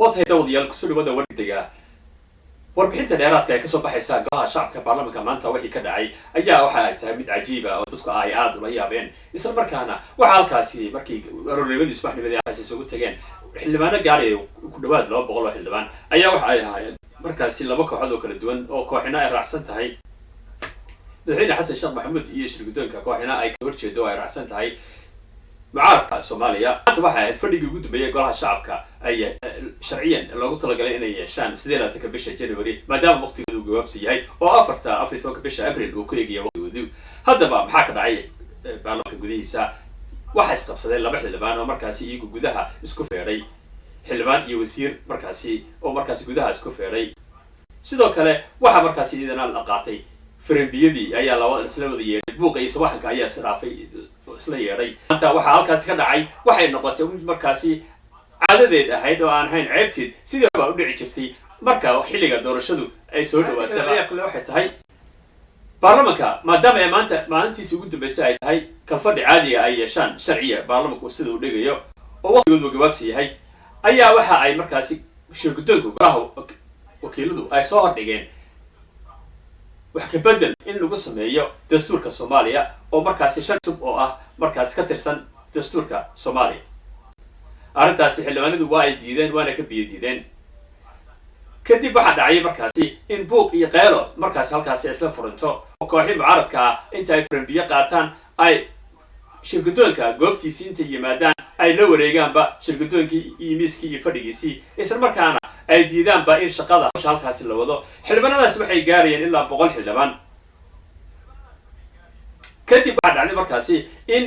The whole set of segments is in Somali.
Watay dawadayaal, kusoo dhawaada wargdega. Warbixinta dheeraadka ee kasoo baxaysa Golaha Shacabka baarlamanka maanta wixii ka dhacay ayaa waxa ay tahay mid cajiiba oo dadku ay aada ula yaabeen. Isla markaana waxaa halkaasi markii aroornimadii, subaxnimadii halkaasi isugu tageen xildhibaano gaaraya ku dhawaad 200 oo xildhibaan ayaa waxa ay ahaayeen markaasi laba kooxood oo kala duwan, oo kooxina ay raacsan tahay Madaxweyne Xasan Sheekh Maxamuud iyo shirguddoonka, kooxina ay kasoo horjeedo oo ay raacsan tahay mucaaradka Soomaaliya. Maanta waxay ahayd fadhigii ugu dambeeyay Golaha Shacabka ay sharciyan loogu talagalay inay yeeshaan 28-ka bisha January, maadaama waqtigoodu gabaabsi yahay oo 14-ka bisha Abril uu ku eegaya waqtigoodu. Haddaba maxaa ka dhacay baarlamaanka gudihiisa? Waxaa isqabsadeen laba xildhibaan oo markaasi iyagu gudaha isku feedhay, xildhibaan iyo wasiir markaasi oo markaasi gudaha isku feedhay. Sidoo kale waxaa markaasi iyadana la qaatay farembiyadii ayaa laba isla wada yeedhay, buuqa iyo sawaxanka ayaa isdhaafay, isla yeedhay. Maanta waxaa halkaasi ka dhacay waxay noqotay mid markaasi caadadeed ahayd oo aan ahayn ceebteed, sidii baa u dhici jirtay marka xilliga doorashadu ay soo dhawaataba. Kale waxay tahay baarlamanka, maadaama ay maanta maalintiisii ugu dambeysay ay tahay kalfadhi caadiga ay yeeshaan sharciya baarlamanku sida uu dhigayo, oo waqtigoodu gabaabsi yahay, ayaa waxa ay markaasi shirguddoonka Golaha Wakiiladu ay soo hordhigeen wax ka bedel in lagu sameeyo dastuurka Soomaaliya, oo markaasi shan cutub oo ah markaasi ka tirsan dastuurka Soomaaliya. Arrintaasi xildhibaanadu waa ay diideen, waana ka biyo diideen. Kadib waxaa dhacay markaasi in buuq iyo qeelo markaasi halkaasi isla furinto, oo kooxii mucaaradka ah inta ay furanbiyo qaataan ay shirguddoonka goobtiisii intay yimaadaan ay la wareegaanba shirguddoonkii iyo miiskii iyo fadhigiisii, isla markaana ay diidaanba in shaqada hawsha halkaasi la wado. Xildhibaanadaasi waxay gaarayeen ilaa 100 xildhibaan. Kadib waxaa dhacday markaasi in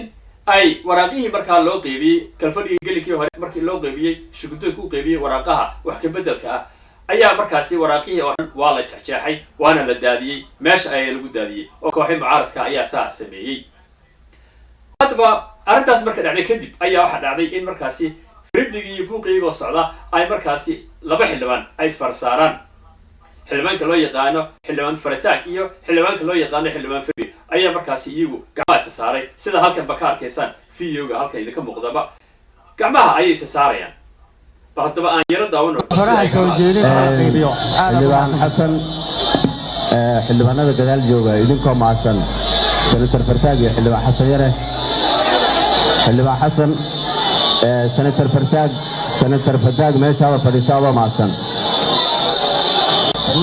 ay waraaqihii markaa loo qeybiyey kalfadhigii gelinkii hore, markii loo qeybiyey, shirguddoonka u qeybiyey waraaqaha wax ka beddelka ah, ayaa markaasi waraaqihii oo dhan waa la jexjeexay, waana la daadiyey, meesha ayaa lagu daadiyey, oo kooxii mucaaradka ayaa saa sameeyey. Haddaba arrintaas marka dhacday kadib ayaa waxaa dhacday in markaasi firbigii iyo buuqiyagoo socda ay markaasi laba xildhibaan ay isfarsaaraan. Xildhibaanka loo yaqaano Xildhibaan Farataag iyo xildhibaanka loo yaqaano Xildhibaan Firbi ayaa markaasi iyagu gacmaha isa saaray, sida halkanba ka arkaysaan videoga halkan idinka muuqdaba, gacmaha ayay isa saarayaan. Bal haddaba aan yaro daawano. Xildhibaan Xasan, xildhibaanada gadaal jooga, idinkoo mahadsan, Senator Fartaag iyo Xildhibaan Xasan Yare, Xildhibaan Xasan, Senator Fartaag, Senator Fartaag, meeshaada fadhiisa adoo mahadsan.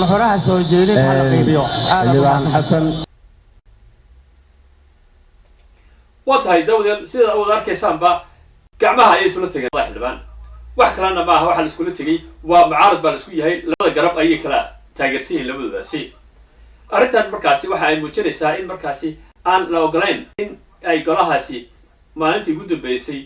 Nuxuraha soo jeedin hala qaybiyo. Xildhibaan Xasan. Waa tahay daawadayaal, sidaad wada arkaysaanba gacmaha ayay isula tegeen labada xildhibaan. Wax kalena maaha, waxaa la iskula tegey waa mucaarad baa la isku yahay, labada garab ayay kala taageersan yihiin labadoodaasi. Arrintan markaasi waxa ay muujinaysaa in markaasi aan la ogolayn in ay golahaasi maalintii ugu dambeysay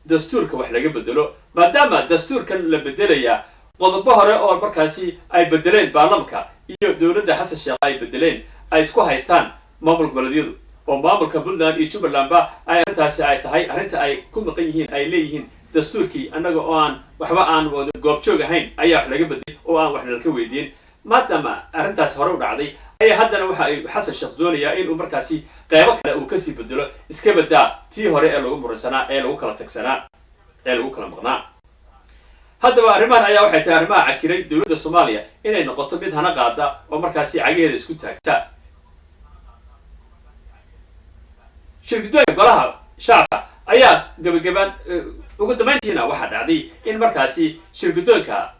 dastuurka wax laga bedelo, maadaama dastuurkan la bedelayaa qodobo hore oo markaasi ay bedeleen baarlamanka iyo dowladda Xasan Sheekh ay bedeleen ay isku haystaan maamul goboleedyadu, oo maamulka Puntland iyo Jubbalandba ay arrintaasi ay tahay arrinta ay ku maqan yihiin, ay leeyihiin dastuurkii annaga oo aan waxba aan wada goobjoog ahayn ayaa wax laga bedelay oo aan wax nalka weydiin. Maadaama arrintaasi hore u dhacday ayaa haddana waxa ay Xasan Sheekh doonayaa inuu markaasi qeybo kale uu kasii bedelo, iska badaa tii hore ee lagu muransanaa, ee lagu kala tagsanaa, ee lagu kala maqnaa. Haddaba arrimahan ayaa waxay tahay arrimaha cakiray dowladda Soomaaliya inay noqoto mid hana qaada oo markaasi cagaheeda isku taagta. Shirguddoonka Golaha Shacabka ayaa gabagabaan ugu dambayntiina waxaa dhacday in markaasi shirguddoonka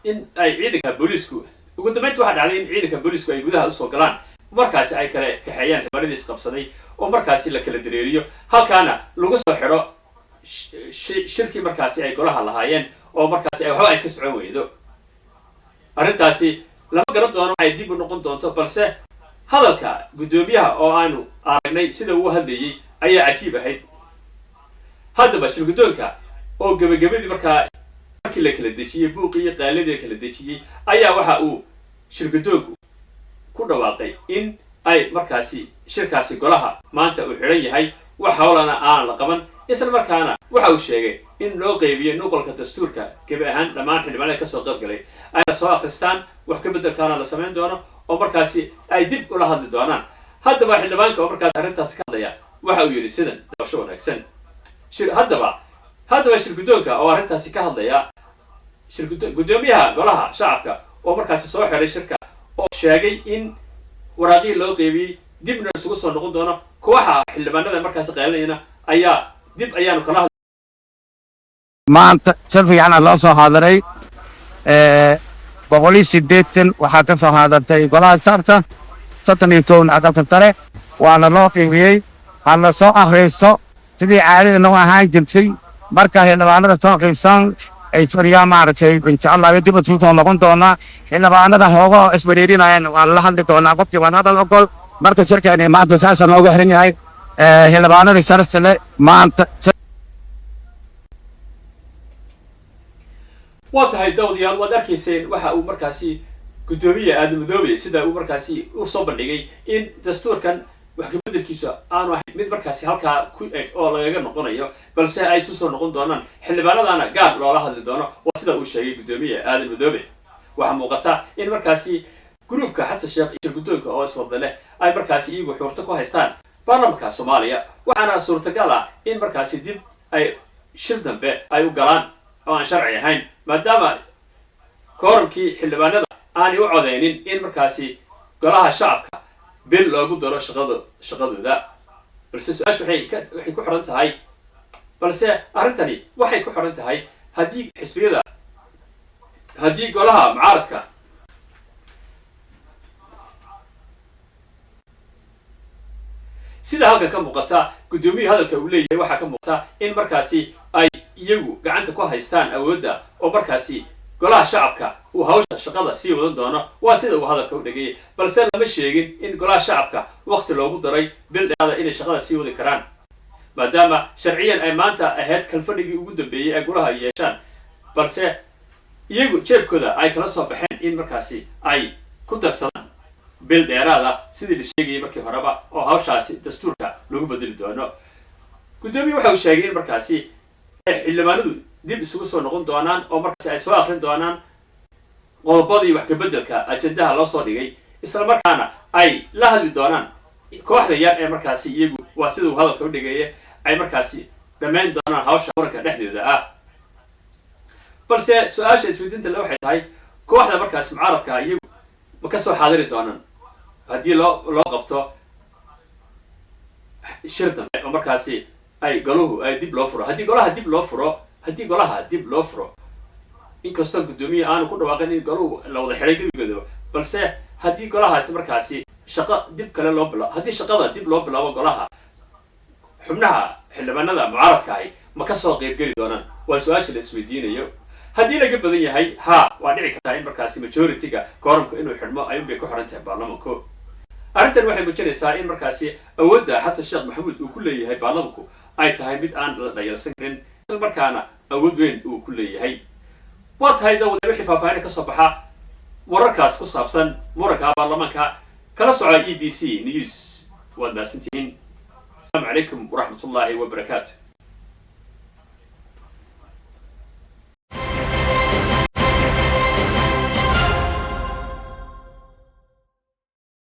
in ay ciidanka booliisku, ugu dambayntii waxaa dhacday in ciidanka booliisku ay gudaha usoo galaan, markaasi ay kala kaxeeyaan xildhibaanadii isqabsaday, oo markaasi la kala dareeriyo, halkaana lagu soo xidho shirkii markaasi ay golaha lahaayeen, oo markaasi ay waxba ay ka socon weydo. Arrintaasi lama garan doono waxay dib u noqon doonto, balse hadalka guddoomiyaha oo aanu aragnay sida uu hadlayey ayaa cajiib ahayd. Haddaba shirguddoonka oo gebagabadii markaa markii la kala dejiyey buuqii iyo qaaladii la kala dejiyey ayaa waxa uu shirguddoonku ku dhawaaqay in ay markaasi shirkaasi golaha maanta uu xidhan yahay, wax howlana aanan la qaban. Isla markaana waxa uu sheegay in loo qeybiyo nuqolka dastuurka gebi ahaan dhammaan xildhibaanada kasoo qayb galay, ayna soo akhristaan, wax ka beddelkaana la samayn doono, oo markaasi ay dib ula hadli doonaan. Haddaba xildhibaanka oo markaasi arrintaasi ka hadlaya waxa uu yidhi sidan, dabasho wanaagsan. Shir haddaba shir guddoonka oo arrintaasi ka hadlaya. Guddoomiyaha Golaha Shacabka oo markaasi soo xiray shirka oo sheegay in waraaqihii loo qeybiyey dibna isugu soo noqon doono, kooxa xildhibaanada markaasi qaylinayna ayaa dib ayaanu kala Maanta si fiicana loo soo xaadiray. 180 waxaa ka soo xaadirtay Golaha Shacabka, 31 Aqalka Sare. Waana loo qiimiyey. Ha la soo akhriisto sidii caadada noo ahaan jirtay. Marka xildhibaanada soo qiibsan ay fadhiyaan, maaragtay, insha Allah dib isugu soo noqon doonaa. Xildhibaanada hoogo iswereerinayaan waa lala hadli doonaa, qofkii waan hadal ogol. Marka shirkeeni maanta saasa noogu xiran yahay. Xildhibaanada sharafta leh maanta. Waa tahay, daawadayaal, waad arkayseen waxa uu markaasi guddoomiye Aadan Madoobe sida uu markaasi u soo bandhigay in dastuurkan wax kabedelkiisa aanu ahayn mid markaasi halkaa ku eg oo lagaga noqonayo, balse ay isu soo noqon doonaan, xildhibaanadana gaar loola hadli doono. Waa sida uu sheegay guddoomiye Aadan Madoobe. Waxaa muuqata in markaasi gruubka Xasan Sheekh iyo shirguddoonka oo iswada leh ay markaasi iyagu xuurto ku haystaan baarlamanka Soomaaliya, waxaana suurtagal ah in markaasi dib ay shir dambe ay u galaan oo aan sharci ahayn, maadaama kooramkii xildhibaanada aanay u codeynin in markaasi Golaha Shacabka bil loogu daro shaqadooda. Balse su-aashu waxay ku xiran tahay, balse arrintani waxay ku xiran tahay haddii xisbiyada, haddii golaha mucaaradka. Sida halkan ka muuqata, guddoomiyihii hadalka uu leeyahay waxaa ka muuqata in markaasi ay iyagu gacanta ku haystaan awoodda oo markaasi Golaha Shacabka uu hawsha shaqada sii wadan doono. Waa sida uu hadalka u dhegayay, balse lama sheegin in Golaha Shacabka waqti loogu daray bil dheeraada inay shaqada sii wadi karaan, maadaama sharciyan ay maanta ahayd kalfadhigii ugu dambeeyey ee golaha ay yeeshaan, balse iyagu jeebkooda ay kala soo baxeen in markaasi ay ku darsadaan bil dheeraada sidii la sheegayay markii horeba oo hawshaasi dastuurka lagu bedeli doono. Guddoomiye waxa uu sheegay in markaasi ay xildhibaanadu dib isugu soo noqon doonaan oo markaasi ay soo akrin doonaan qodobadii wax kabedelka ajendaha loo soo dhigay, isla markaana ay la hadli doonaan kooxda yar ee markaasi iyagu, waa sida uu hadalka u dhigaya, ay markaasi dhammayn doonaan hawsha muranka dhexdooda ah. Balse su-aasha isweydiinta le waxay tahay, kooxda markaasi mucaaradka iyagu ma ka soo xaadiri doonaan haddii loo qabto shir dambe oo markaasi ay golahu ay dib loo furo, haddii golaha dib loo furo? Inkastoo guddoomiye aanu ku dhawaaqin in golahu la wada xidhay gebigoodaba, balse haddii golahaasi markaasi shaqo dib kale loo bilo, haddii shaqada dib loo bilaabo golaha, xubnaha xildhibaanada mucaaradka ahi ma ka soo qaybgeli doonaan? Waa su-aasha la isweydiinayo. Haddii laga badan yahay, ha, waa dhici kartaa in markaasi majority-ga kooramku inuu xidhmo ayuun bay ku xiran tahay baarlamanku. Arrintan waxay muujinaysaa in markaasi awoodda Xasan Sheekh Maxamuud uu ku leeyahay baarlamanku ay tahay mid aan la dhayalsan karin, isla markaana awood weyn uu ku leeyahay. Waa tahay, daawadayaal, wixii faahfaahin ka soo baxa wararkaas ku saabsan muranka baarlamaanka kala soco EBC News. Waad mahadsantihiin. Asalaamu calaykum waraxmatullaahi wabarakaatu.